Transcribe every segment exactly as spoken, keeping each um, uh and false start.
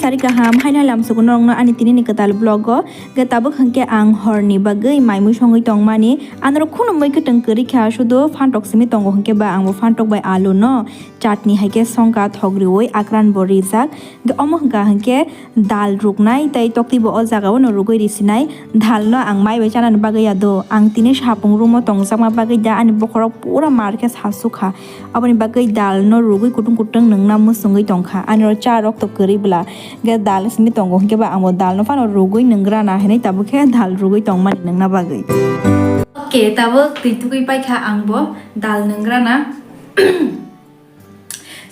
Ari kaham haino lamsugo norokno ani tinini kwtal vlog o. Ge tabuk hwnkhe ang horni bagwi mai mui songwi tongmani. Anorok khunu mui kwtwng kwrwi kha, sudo phantok simi tongo hwnkhe ba ang bo phantok bai alu no chutney hai khe songkha thok riui akran bo rijak. Ge omo hwnkha hwnkhe dal ruknai tei tokti bo o jaga o no rugui risinai. Dal no ang mai bai chanani bagwi ya do. Ang tini sapung room o tongjakma bagwi da ani bokhorok pura mar khe sasukha. Aboni bagwi dal no rugui kutung kutung nwngna muchungwi tongkha. Ani oro cha rok to kwrwi bwla. Ge dal simi tongo hwnkhe ba ang bo dal no phano rugui nwngrana hinui tabuk khe dal rugui tongmani nwngna bagwi. Okay, tabuk twi tugui paikha ang bo dal nwngrana.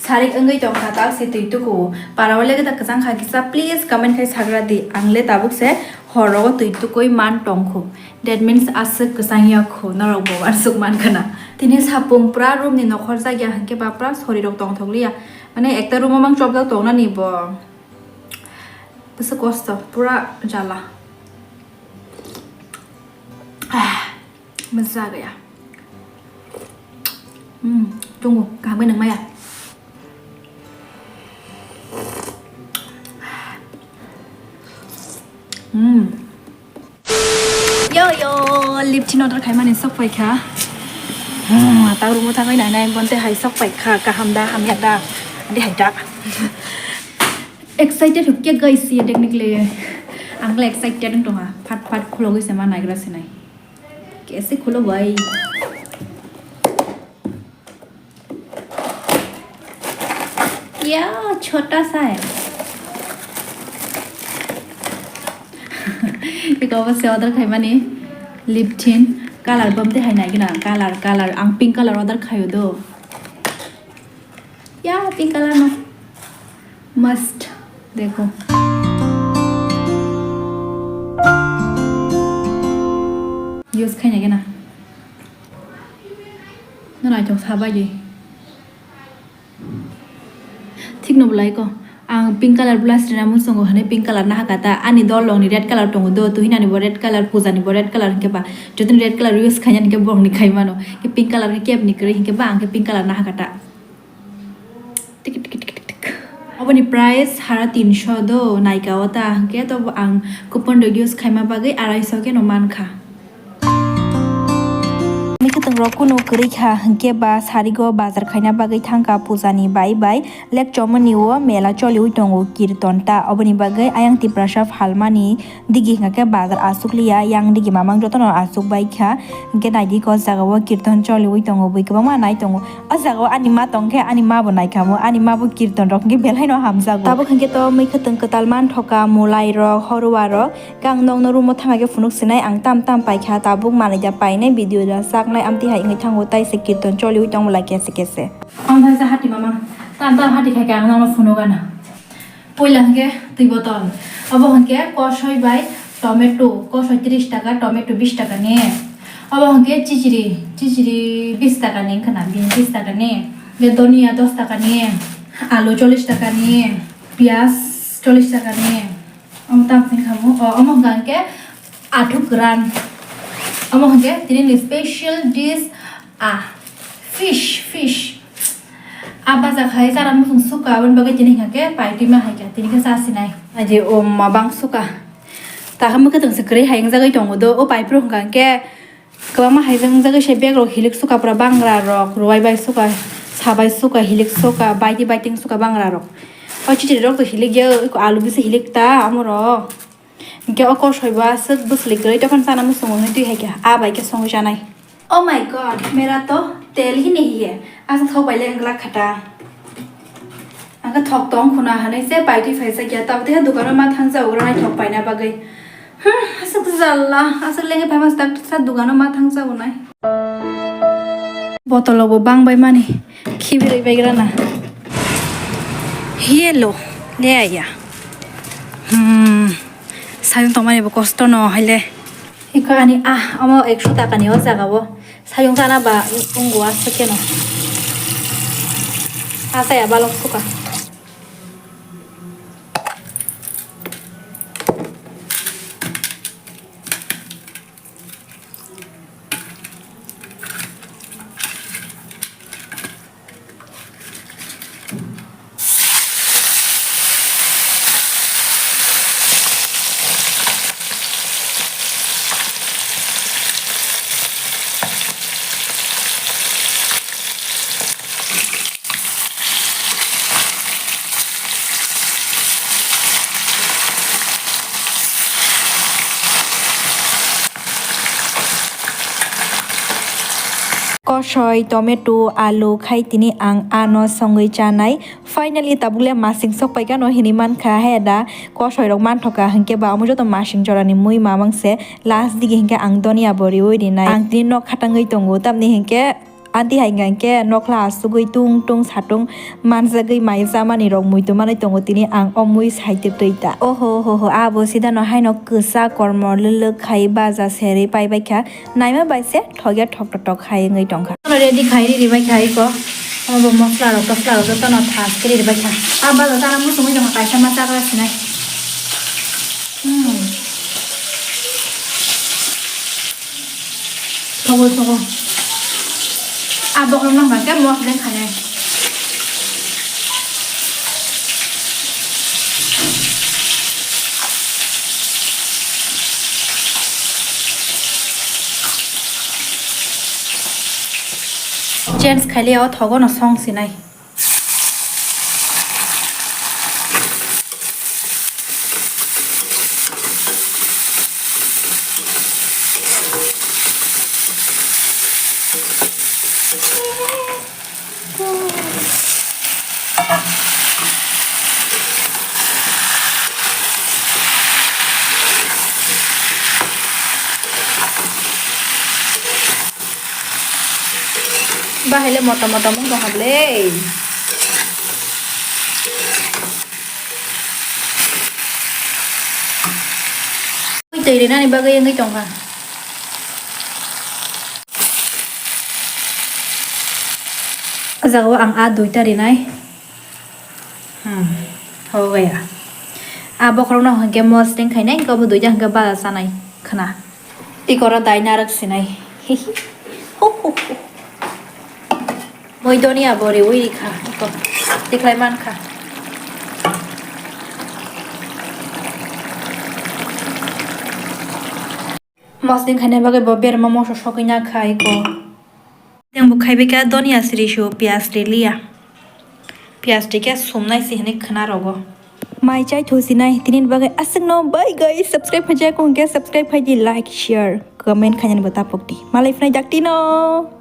Sarik wngwi tongkha, tal se twi tuku. Para o le kwchang kha kisa, please comment khai sagra di. Ang le tabuk se hor rogo twi tukui man tongkhu. That means aswk kwchang ya khu, norok bo aswk man khna. Tini sapung pura room ni nokhor jak ya hwnkhe ba pura sori rok tongthok liya. Mane ekta room o mang chopjak tongnani bo. Bwswk kosto, pura jala. Ah, masa gaya. Hmm, tunggu, kaham khe nang maya. Hmm. Yo, yo, Lipton order khaimani sok paikha. Hmm, tang room o thangwi nainai, bonte hai sok paikha, kaham da, hamya da, adi hai da. Excited hwnkhe guys, ye technically. Ang le excited wng tongha, phat phat khulogwi se ma naigra sinai. Kaise khulo bhai? Ya, chota sa hai. Eko obo se order khaimani lip tint color bomte hai nai gina color, color ang pink color order khayo do. Ya, pink color no. Must. Dekho. Use khaina gena. No naithok sa bagwi. Thik no bwlai ko. Ang pink color blush rina muchungo hwnwi pink color nahaka ta. Ani dol rokni red color tongo do. Tuhinani bo red color, pujani bo red color hinkhe ba. Jotoni red color use khainani hinkhe borokni khaimano. Ke pink color khe kebni kwrwi hinkhe ba ang khe pink color nahaka ta. Tik, tik, tik, tik, tik. Oboni price hara tinsho do, naika o ta, hwnkhe to ang coupon rok use khaima bagwi araisho khe no mankha. Mwkhwtwng rok kunu kwrwi kha, hwnkhe ba sarigo bazar khaina bagwi thangkha pujani bai bai. Lek chomoni o mela choliwi tongo kirton ta, oboni bagwi ayang Tiprasa phalmani. Digi hingka khe bazar asuk liya, yang digi mamang jotono asuk bai kha. Hingke naidi ko jaga o kirton choliwi tongo, bui kwbangma nai tongo. O jaga o ani ma tong khe ani ma bo nai kha mo, ani ma bo kirton rok hingke belai no hamjago. Tabuk hingke to mwkhwtwng kwtal man thoka, mulai rok, horwa rok. Khe ang nokno room o thangna khe phunuk sinai, ang tam tam pai kha, tabuk manui da painai, video da saknai, amtwi hai wngwi thango, tai se kirton choliwi tongo lai kese kese. Ang thai sa hati mamang, tam tam hati khai khe ang nokno phunuk gana. Puila hwnkhe twi botol. Obo hwnkhe kosoi bai tomato, kosoi tris taka, tomato bis taka ni. Obo hwnkhe chichiri, chichiri bis taka ni wngkha na, bini bis taka ni. Hwnkhe donia dos taka ni, alu chollish taka ni, piyaj chollish taka ni. Omo tamo twi khamu, o, omo hwnkha hwnkhe Athu kwran. Omo hwnkhe tini ni special dish, ah, fish, fish. Ah, baja khai chara muchung suka, aboni bagwi tini hwnkhe paitwi ma hai kha, tini khe cha sinai. Aji, o ma bang suka. Ta khe mwkhwtwng se kwrwi hai wngjagwi tongo do, o paipro hwnkha hwnkhe kwbangma hai wngjagwi se bag rok hilik suka, pura bangra rok, ruwai bai suka, sabai suka, hilik suka, baiti baiting suka bangra rok. O chichiri rok to hilik ya, alu bisi hilik ta, omo rok. Hingke o kosoi bo aswk bwswli kwrwi tokon chana muchungo hwnwi twi hai khe, ah bai khe songwi chanai. Oh my God, mera to tel hi nahi hai. Aswk thok bai le wng glak kha ta. Ang khe thok tong khuna hwnwi se paitwi phaijak ya, tabuk tei dukano ma thangjago rw naithok paina bagwi. Hmm, aswk jalla, aswk lengwi phaima swk sa dukano ma thangjago nai. Botolo bo bang bai mani. Khibirwi baigrana. Hielo, le aya. Hmm. Sayung tongmani bo kosto no haile. Iko ani ah, omo ekso taka ni o jaga o. Sayung tana ba ungo aswk keno. Asaya balok suka. Kosoi, tomato, alu khai tini ang ano songwi chanai. Finally, tabukle masing sok paikha no hinwi mankha, he da kosoi rok manthoka hinkhe ba omo joto masing jorani mui mamang se last digi hinkhe ang donia bo riwi rinai. Ang tini nok khatangwi tongo, tamni hinkhe anti hai hinkhe nokla asugwi tung tung satung manjagwi mai chamani rok muitu manwi tongo tini ang o mui side twi ta. Oho ho ho, abo sida no haino kwsa kormo lwlwk khai baja serwi paibaikha. Naima bai se thokya thok thok thok hai wngwi tongkha. Ano ready khai ri ribai khai ko. Omo bo mosla rok tosla rok joto no thas khe ri ribai kha. Ah, balo tara muchungwi tongkha kaisa ma chagra sinai. Hmm. Thogo thogo. Ah, bokhorok nang kha khe mosla khanai. Change khaile o thogo no song sinai. Bahai le mota mota mung tong hable. Twi rinani bagwi wngwi tongkha. O jaga o ang a duita rinai. Hmm, ho gaya. A bokhorok no hwnkhe mosdeng khainai, hwnkhe obo duita hwnkhe baja chanai khwna. Ikoro dai narwk sinai. Hihi. Hu, hu, hu. Moi donia bo riwi rikha. Iko. Tikhlai mankha. Mosdeng khaina bagwi bo berma moso sogwi na kha iko. Teng bo khaibai kha donia sri su piyaj riliya. Piyaj rikhe sumnai si hinwi khwna rogo. Mai chai thusinai tini bagwi aswkno bai gai subscribe khaijak hwnkhe subscribe khaidi, like, share, comment khainani bo tapok di. Malai phnai daktino.